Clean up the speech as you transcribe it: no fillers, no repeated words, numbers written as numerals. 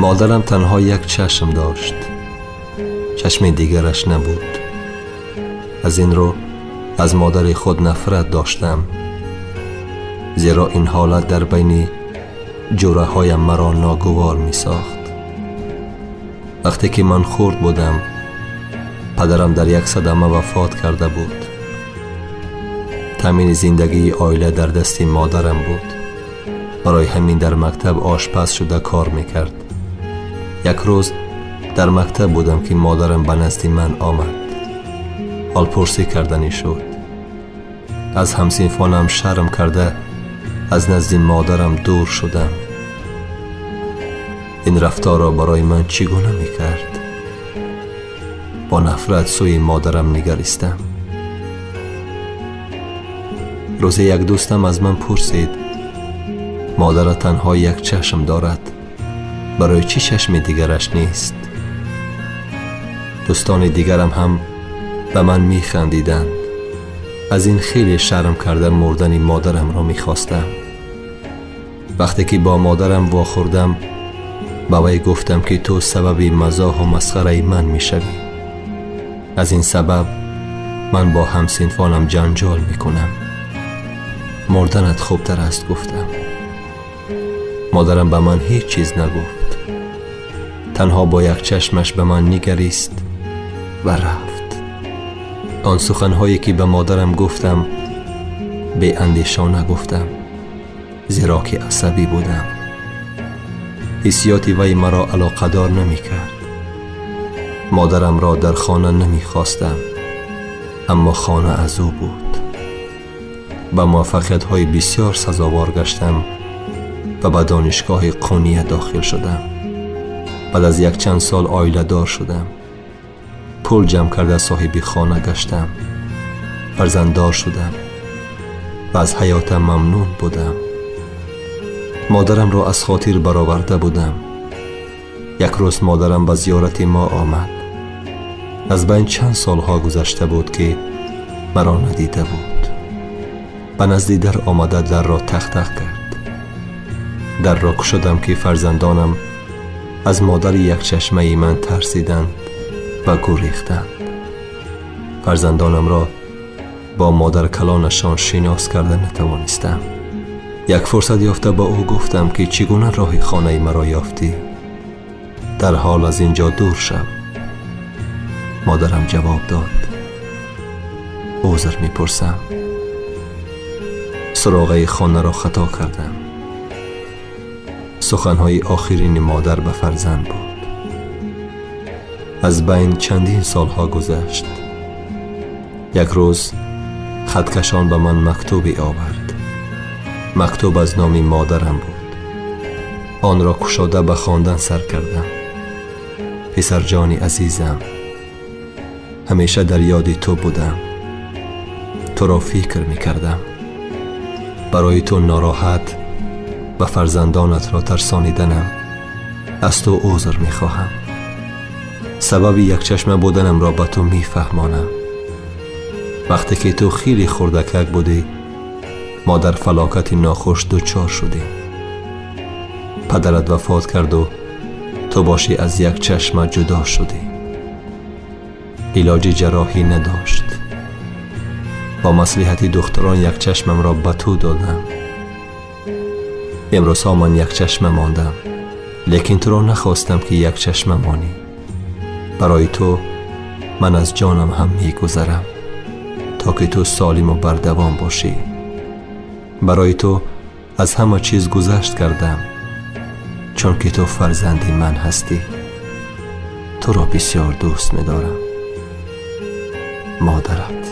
Модарам танҳо як чашм дошт, чашми дигараш набуд. Аз ин рӯ аз модари худ нафрат доштам, зеро ин ҳолат дар байни ҷӯраҳоям маро ногувор месохт. Вақте ки ман хурд будам, падарам дар як садама вафот карда буд. Таъмини зиндагии оила дар дасти модарам буд. Барои ҳамин дар мактаб ошпаз шуда кор мекард. Як рӯз дар мактаб будам, ки модарам ба назди ман омад. Ҳолпурсӣ карданӣ шуд. Аз ҳамсинфонам шарм карда аз назди модарам дур шудам. Ин рафторро барои ман чӣ гуна мекард? Бо нафрат сӯи модарам нигаристам. Рӯзе як дӯстам аз ман пурсид: модарат танҳо як чашм дорад, барои чӣ чашми дигараш нест? Дӯстони дигарам ҳам ба ман механдиданд. Аз ин хеле шарм карда мурдани модарамро мехостам. Вақте ки бо модарам вохӯрдам, ба вай гуфтам, ки ту сабаби мазоҳу масхараи ман мешавӣ. Аз ин сабаб ман бо ҳамсинфонам ҷанҷол мекунам. Мурданат хубтар аст, гуфтам. Модарам ба ман ҳеҷ чиз нагуфт. Танҳо бо як чашмаш ба ман нигарист ва рафт. Он суханҳое ки ба модарам гуфтам, беандешона гуфтам, зеро ки асабӣ будам. Ҳиссиёти вай маро алоқадор намекард. Модарамро дар хона намехостам, аммо хона аз ӯ буд. Ба муваффақиятҳои бисёр сазовор гаштам ва ба донишгоҳи Қуния дохил шудам. Баъд аз якчанд сол оиладор шудам. Пул ҷамъ карда соҳиби хона гаштам. Фарзанддор шудам ва аз ҳаётам мамнун будам. Модарамро аз хотир бароварда будам. Як рӯз модарам ба зиёрати мо омад. Аз байн чанд солҳо гузашта буд, ки маро надида буд. Ба назди дар омада дарро тақ-тақ кард. Дарро кушодам, ки фарзандонам аз модари якчашмаи ман тарсиданд ва гурехтанд. Фарзандонамро бо модаркалонашон шинос карда натавонистам. Як фурсат ёфта ба ӯ гуфтам, ки чӣ гуна роҳи хонаи маро ёфтӣ? Дар ҳол аз ин ҷо дур шав. Модарам ҷавоб дод: узр мепурсам, суроғаи хонаро хато кардам. Суханҳои охирини модар ба фарзанд буд. Аз байн чандин солҳо гузашт. Як рӯз хаткашон ба ман мактубе овард. Мактуб аз номи модарам буд. Онро кушода ба хондан сар кардам. Писарҷони азизам, ҳамеша дар ёди ту будам. Туро фикр мекардам. Барои ту нороҳат ва фарзандонатро тарсониданам аз ту узр мехоҳам. Сабаби якчашма буданамро ба ту мефаҳмонам. Вақте ки ту хеле хурдакак будӣ, мо дар фалокати нохуш дучор шудем. Падарат вафот карду ту бошӣ аз як чашма ҷудо шудӣ. Илоҷи ҷарроҳӣ надошт. Бо маслиҳати духтурон як чашмамро ба ту додам. Имрӯзҳо ман якчашма мондам, лекин туро нахостам, ки якчашма монӣ. Барои ту ман аз ҷонам ҳам мегузарам, то ки ту солиму бардавом бошӣ. Барои ту аз ҳама чиз гузашт кардам, чунки ту фарзанди ман ҳастӣ. Туро бисёр дӯст медорам. Модарат.